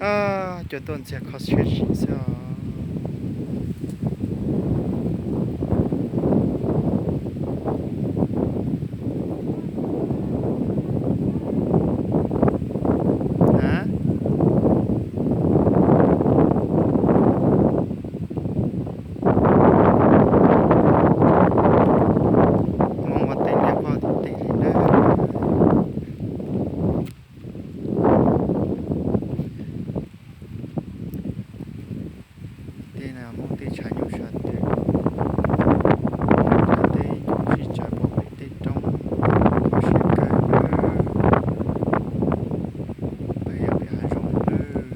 Cua tuaj ntxiag kho siab zim xwb os. Hmoob ua teb liab vog tim tej li na. Tej no Hmoob tej tshav nyuj sab twg, teb sib tsaws pom pem tej roob, kho siab kawg. Pem yog pem hav zoov lawm.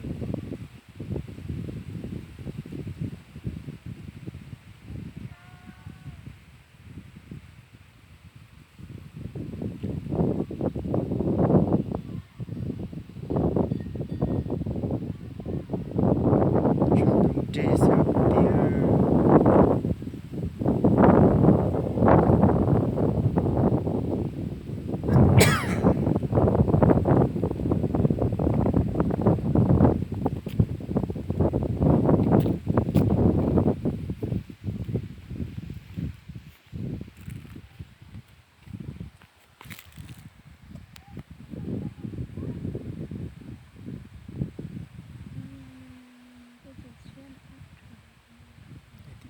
Tshav ntuj nres xwb tiag.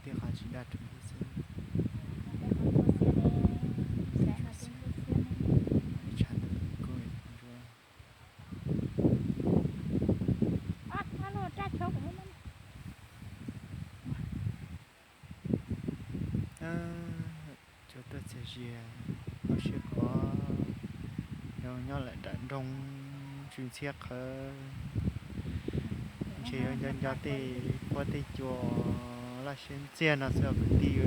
Tib qho tsis daj rhuv li xwb. Tshav ntuj kuj ntsuab. Cua tuaj txiag zias, kho siab kho, zoo nyob lawm nram nroog tsw ntxhiab qhawv. Ntshe yuav nco nco tej huab tej cua laj siab ntxiag no xwb os kwv tij.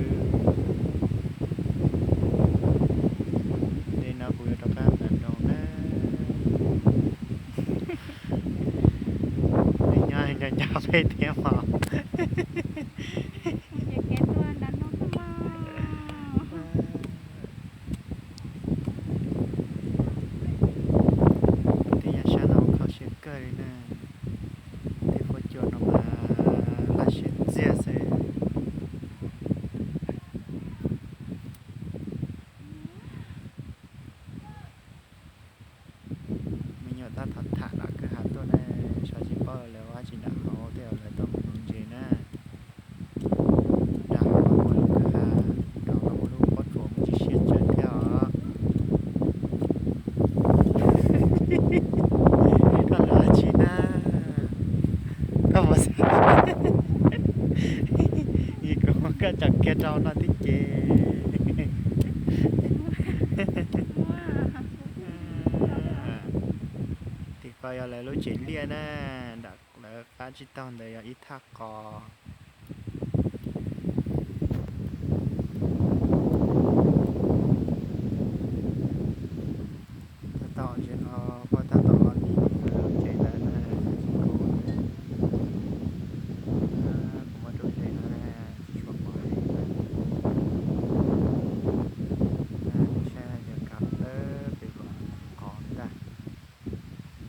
Tej no kuv yuav rov qab ntawm nroog na. Nyob nco nco peb thiab mog. Tej yam sab no kho siab kawg li na. Tej huab cua no mas laj siab ntxiag xwb. Me nyuam tab tom tham nram kwj ha tuaj na, xyov tsis paub lawv ua dab tsi nram hauv thiab, lawv tuaj mus nuv ntses na. Nram hauv los muaj lub kwj ha, nram hauv los muaj lub pob tsuas muaj tsis siab tsawv thiab os. Koj lawv ua dab tsi na? Koj puas xav, kuv muab koj coj kiag rau no tib ces. Tim ko yog lawv lub tsev liaj na, nram lawv qab tsib taug ntawd yog ib thaj qos.